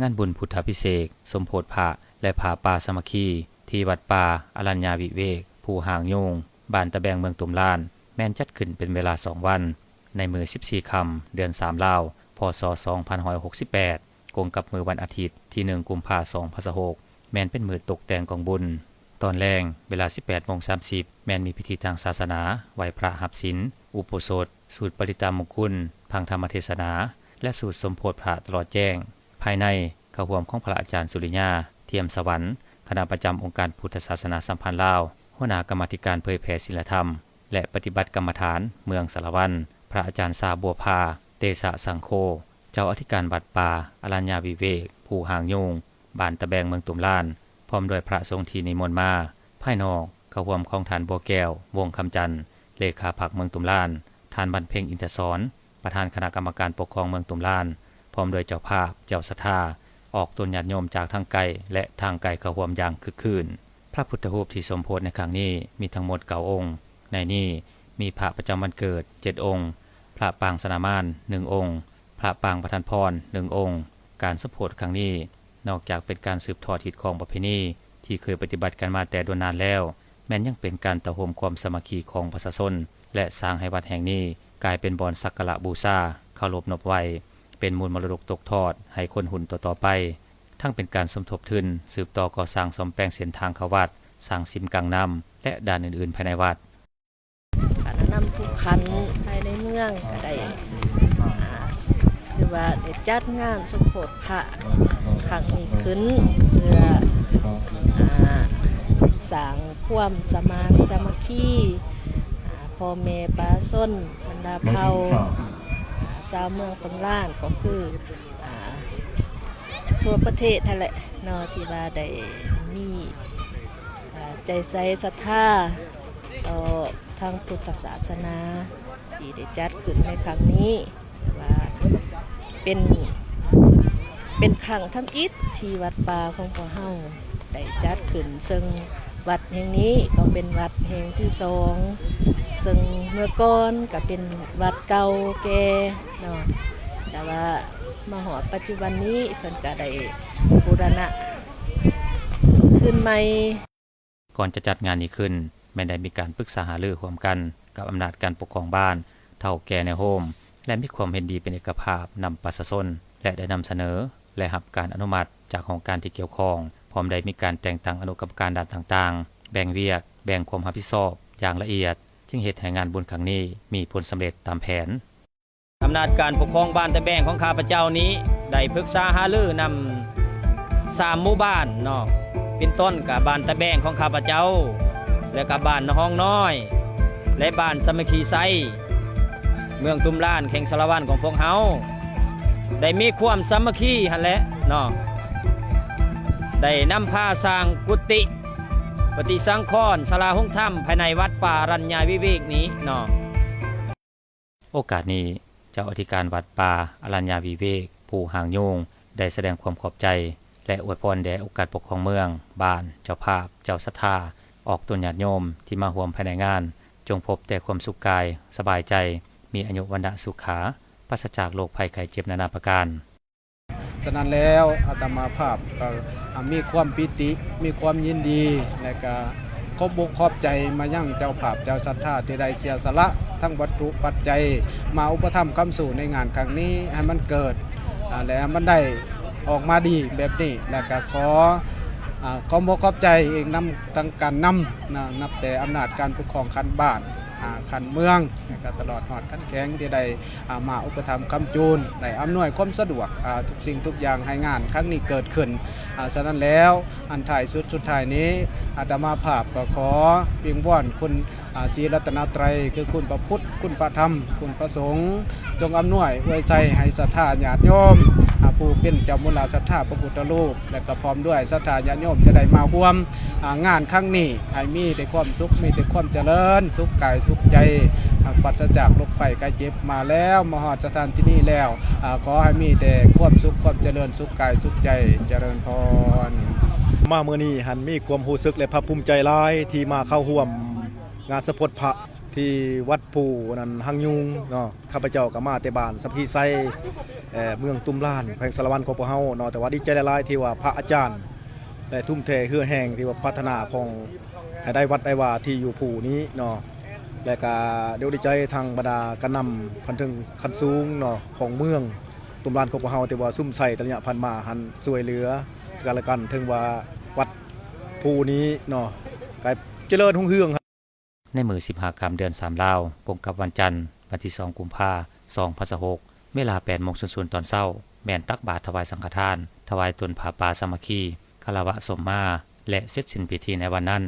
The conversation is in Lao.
ງານບຸນພຸດທະພິເສກ ສົມໂພດພະ ແລະ ຜ້າປ່າສາມັກຄີ ທີ່ວັດປ່າອະລັນຍາວິເວກ ພູຫ້າງຍູງ ບ້ານຕະແບງ ເມືອງຕຸ້ມລານ ແມ່ນຈັດຂຶ້ນເປັນເວລາສອງວັນ ໃນມື້ສິບສີ່ຄ່ຳ ເດືອນສາມລາວ ພ.ສ. ສອງພັນຫ້າຮ້ອຍຫົກສິບແປດ ກົງກັບມື້ວັນອາທິດ ທີໜຶ່ງ ກຸມພາ ສອງພັນຊາວຫົກ ແມ່ນເປັນມື້ຕົກແຕ່ງກອງບຸນ. ຕອນແລງ ເວລາສິບແປດໂມງສາມສິບ ແມ່ນມີພິທີທາງສາສະໜາ ໄຫວ້ພະຮັບສິນ ອຸໂບສົດ, ສູດປະລິດຕະມຸງຄຸນ, ຟັງທຳມະເທສະໜາ ແລະ ສູດສົມໂພດພະຕະຫຼອດແຈ້ງ. ພາຍໃນ ເຂົ້າຮ່ວມຂອງພະອາຈານສຸລິຍາ ທຽມສະຫວັນ ຄະນະປະຈຳອົງການພຸດທະສາສະໜາສຳພັນລາວ, ຫົວໜ້າກຳມາທິການເຜີຍແຜ່ສິນລະທຳ ແລະ ປະຕິບັດກຳມະຖານເມືອງສາລະວັນ, ພະອາຈານຊາ ບົວພາ ເຕຊະສັງໂຄ ເຈົ້າອະທິການວັດປ່າອະລັນຍາວິເວກ ພູຫ້າງຍູງ ບ້ານຕະແບງ ເມືອງຕຸ້ມລານ ພ້ອມດ້ວຍພະສົງທີ່ນິມົນມາ. ພາຍນອກ ເຂົ້າຮ່ວມຂອງທ່ານ ບົວແກ້ວ ວົງຄຳຈັນ ເລຂາພັກເມືອງຕຸ້ມລານ, ທ່ານ ວັນເພັງ ອິນທະສອນ ປະທານຄະນະກຳມະການປົກຄອງເມືອງຕຸ້ມລານ ພ້ອມດ້ວຍເຈົ້າພາບ, ເຈົ້າສັດທາ, ອອກຕົນຍາດໂຍມຈາກທາງໃກ້ ແລະ ທາງໄກເຂົ້າຮ່ວມຢ່າງຄຶກຄື້ນ. ພະພຸດທະຮູບທີ່ສົມໂພດໃນຄັ້ງນີ້ມີທັງໝົດເກົ້າອົງ. ໃນນີ້ມີພະປະຈຳວັນເກີດເຈັດອົງ, ພະປາງສະໜາມານໜຶ່ງອົງ, ພະປາງປະທານພອນໜຶ່ງອົງ. ການສົມໂພດຄັ້ງນີ້ ນອກຈາກເປັນການສືບທອດຮີດຄອງປະເພນີທີ່ເຄີຍປະຕິບັດກັນມາແຕ່ດົນນານແລ້ວ, ແມ່ນຍັງເປັນການຕະໂຮມຄວາມສາມັກຄີຂອງປະຊາຊົນ ແລະ ສ້າງໃຫ້ວັດແຫ່ງນີ້ກາຍເປັນບ່ອນສັກກາລະບູຊາ, ເຄົາລົບນົບໄຫວ້, ເປັນມູນມໍລະດົກຕົກທອດໃຫ້ຄົນຮຸ່ນຕໍ່ໆໄປ, ທັງເປັນການສົມທົບທຶນສືບຕໍ່ກໍ່ສ້າງສ້ອມແປງເສັ້ນທາງເຂົ້າວັດ, ສ້າງສິມກາງນ້ຳ ແລະ ດ້ານອື່ນໆພາຍໃນວັດ. ຄະນະນຳທຸກຂັ້ນພາຍໃນເມືອງກໍໄດ້ ອ່າ ຖືວ່າໄດ້ຈັດງານສົມໂພດພະຄັ້ງນີ້ຂຶ້ນ ເພື່ອ ອ່າ ສ້າງຄວາມສະໝານສາມັກຄີ ອ່າ ພໍ່ແມ່ປະຊາຊົນ ບັນດາເຜົ່າ ອ່າ ຊາວເມືອງຕຸ້ມລານ ກໍຄື ອ່າ ທົ່ວປະເທດຫັ້ນແຫຼະເນາະ ທີ່ວ່າໄດ້ມີ ອ່າ ໃຈໃສສັດທາຕໍ່ທາງພຸດທະສາສະໜາ ທີ່ໄດ້ຈັດຂຶ້ນໃນຄັ້ງນີ້ ວ່າເປັນ ເປັນຄັ້ງທຳອິດທີ່ວັດປ່າຂອງພວກເຮົາໄດ້ຈັດຂຶ້ນ, ເຊິ່ງວັດແຫ່ງນີ້ກໍເປັນວັດແຫ່ງທີສອງ ເຊິ່ງເມື່ອກ່ອນກໍເປັນວັດເກົ່າແກ່ເນາະ, ແຕ່ວ່າມາຮອດປັດຈຸບັນນີ້ເພິ່ນກໍໄດ້ບູລະນະຄືນໃໝ່. ກ່ອນຈະຈັດງານນີ້ຂຶ້ນ ແມ່ນໄດ້ມີການປຶກສາຫາລືຮ່ວມກັນກັບອຳນາດການປົກຄອງບ້ານ, ເຖົ້າແກ່ແນວໂຮມ ແລະ ມີຄວາມເຫັນດີເປັນເອກະພາບນຳປະຊາຊົນ ແລະ ໄດ້ນຳສະເໜີ ແລະ ຮັບການອະນຸມັດຈາກຫ້ອງການທີ່ກ່ຽວຂ້ອງ, ພ້ອມໄດ້ມີການແຕ່ງຕັ້ງອະນຸກຳມະການດ້ານຕ່າງໆ, ແບ່ງວຽກ, ແບ່ງຄວາມຮັບຜິດຊອບຢ່າງລະອຽດ, ຈຶ່ງເຮັດໃຫ້ງານບຸນຄັ້ງນີ້ມີຜົນສຳເລັດຕາມແຜນ. ອຳນາດການປົກຄອງບ້ານຕະແບງຂອງຂ້າພະເຈົ້ານີ້ ໄດ້ປຶກສາຫາລືນຳສາມໝູ່ບ້ານເນາະ, ເປັນຕົ້ນກະບ້ານຕະແບງຂອງຂ້າພະເຈົ້າ ແລະ ກະບ້ານນະຮອງນ້ອຍ ແລະ ບ້ານສາມັກຄີໄຊ ເມືອງຕຸ້ມລານ ແຂວງສາລະວັນຂອງພວກເຮົາ ໄດ້ມີຄວາມສາມັກຄີຫັ້ນແຫຼະເນາະ, ໄດ້ນຳພາສ້າງກຸຕິປະຕິສັງຂອນສາລາໂຮງທຳ ພາຍໃນວັດປ່າອະລັນຍາວິເວກນີ້ເນາະ. ໂອກາດນີ້ ເຈົ້າອະທິການວັດປ່າອະລັນຍາວິເວກ ພູຫ້າງຍູງ ໄດ້ສະແດງຄວາມຂອບໃຈ ແລະ ອວຍພອນແດ່ອົງການປົກຄອງເມືອງ, ບ້ານ, ເຈົ້າພາບ, ເຈົ້າສັດທາ, ອອກຕົນຍາດໂຍມທີ່ມາຮ່ວມພາຍໃນງານ, ຈົ່ງພົບແຕ່ຄວາມສຸກກາຍສະບາຍໃຈ, ມີອາຍຸວັນນະສຸຂາ, ປາສະຈາກໂລກໄພໄຂ້ເຈັບນານາປະການ. ສະນັ້ນແລ້ວ ອາດຕະມາພາບກໍ ອ່າ ມີຄວາມປີຕິ ມີຄວາມຍິນດີ ແລະ ກໍຂອບອົກຂອບໃຈມາຍັງເຈົ້າພາບເຈົ້າສັດທາ ທີ່ໄດ້ເສຍສະຫຼະທັງວັດຖຸປັດໄຈ ມາອຸປະຖຳຄ້ຳຊູໃນງານຄັ້ງນີ້ ໃຫ້ມັນເກີດ ອ່າ ແລະ ໃຫ້ມັນໄດ້ອອກມາດີແບບນີ້ ແລະ ກໍຂໍ ອ່າ ຂອບອົກຂອບໃຈອີກນຳທາງການນຳ ນະ ນັບແຕ່ອຳນາດການປົກຄອງຂັ້ນບ້ານ ອ່າ ຂັ້ນເມືອງ ແລະ ກໍຕະຫຼອດຮອດຂັ້ນແຂວງ ທີ່ໄດ້ ອ່າ ມາອຸປະຖຳຄ້ຳຈູນ ໄດ້ອຳນວຍຄວາມສະດວກ ອ່າ ທຸກສິ່ງທຸກຢ່າງໃຫ້ງານຄັ້ງນີ້ເກີດຂຶ້ນ. ອ່າ ສະນັ້ນແລ້ວ ອັນທ້າຍສຸດສຸດທ້າຍນີ້ ອາດຕະມາພາບກໍຂໍວິງວອນຄຸນ ອ່າ ສີລັດຕະນະໄຕ ຄືຄຸນພະພຸດ, ຄຸນພະທຳ, ຄຸນພະສົງ ຈົ່ງອຳນວຍອວຍໄຊໃຫ້ສັດທາຍາດໂຍມ ອ່າ ຜູ້ເປັນເຈົ້າມູນລາສັດທາພະພຸດທະຮູບ ແລະ ກໍພ້ອມດ້ວຍສັດທາຍາດໂຍມຈະໄດ້ມາຮ່ວມ ອ່າ ງານຄັ້ງນີ້ ໃຫ້ມີແຕ່ຄວາມສຸກ ມີແຕ່ຄວາມຈະເລີນ ສຸກກາຍສຸກໃຈ ອ່າ ປາສະຈາກໂລກໄພໄຂ້ເຈັບ ມາແລ້ວ ມາຮອດສະຖານທີ່ນີ້ແລ້ວ ອ່າ ຂໍໃຫ້ມີແຕ່ຄວາມສຸກ ຄວາມຈະເລີນ ສຸກກາຍສຸກໃຈ ຈະເລີນພອນ. ມາມື້ນີ້ຫັ້ນມີຄວາມຮູ້ສຶກ ແລະ ພາກພູມໃຈຫຼາຍ ທີ່ມາເຂົ້າຮ່ວມງານສົມໂພດພະທີ່ວັດພູນັ້ນ ຮັງຍູງເນາະ. ຂ້າພະເຈົ້າກໍມາແຕ່ບ້ານສາມັກຄີໄຊ ເອີ ເມືອງຕຸ້ມລານ ແຂວງສາລະວັນຂອງພວກເຮົາເນາະ. ແຕ່ວ່າດີໃຈຫຼາຍໆ ທີ່ວ່າພະອາຈານໄດ້ທຸ່ມເທເຫື່ອແຮງ ທີ່ວ່າພັດທະນາຂອງໃຫ້ໄດ້ວັດໄດ້ວາທີ່ຢູ່ພູນີ້ເນາະ ແລະກະດີອົກດີໃຈທາງບັນດາການນຳຂັ້ນເທິງຂັ້ນສູງເນາະ ຂອງເມືອງຕຸ້ມລານຂອງພວກເຮົາ ທີ່ວ່າສຸມໃສ່ແຕ່ໄລຍະຜ່ານມາຫັ້ນ ຊ່ວຍເຫຼືອ ຊຶ່ງກັນແລະກັນ ເຖິງວ່າວັດພູນີ້ເນາະ ກະຈະເລີນຮຸ່ງເຮືອງ. ໃນມື້ສິບຫ້າຄ່ຳເດືອນສາມລາວ ກົງກັບວັນຈັນ ວັນທີສອງ ກຸມພາ ສອງພັນຊາວຫົກ ເວລາແປດໂມງສູນໆ ຕອນເຊົ້າ ແມ່ນຕັກບາດຖວາຍສັງຄະທານ, ຖວາຍຕົນຜ້າປ່າສາມັກຄີ, ຄາລະວະສົມມາ ແລະ ເສັດສິ້ນພິທີໃນວັນນັ້ນ.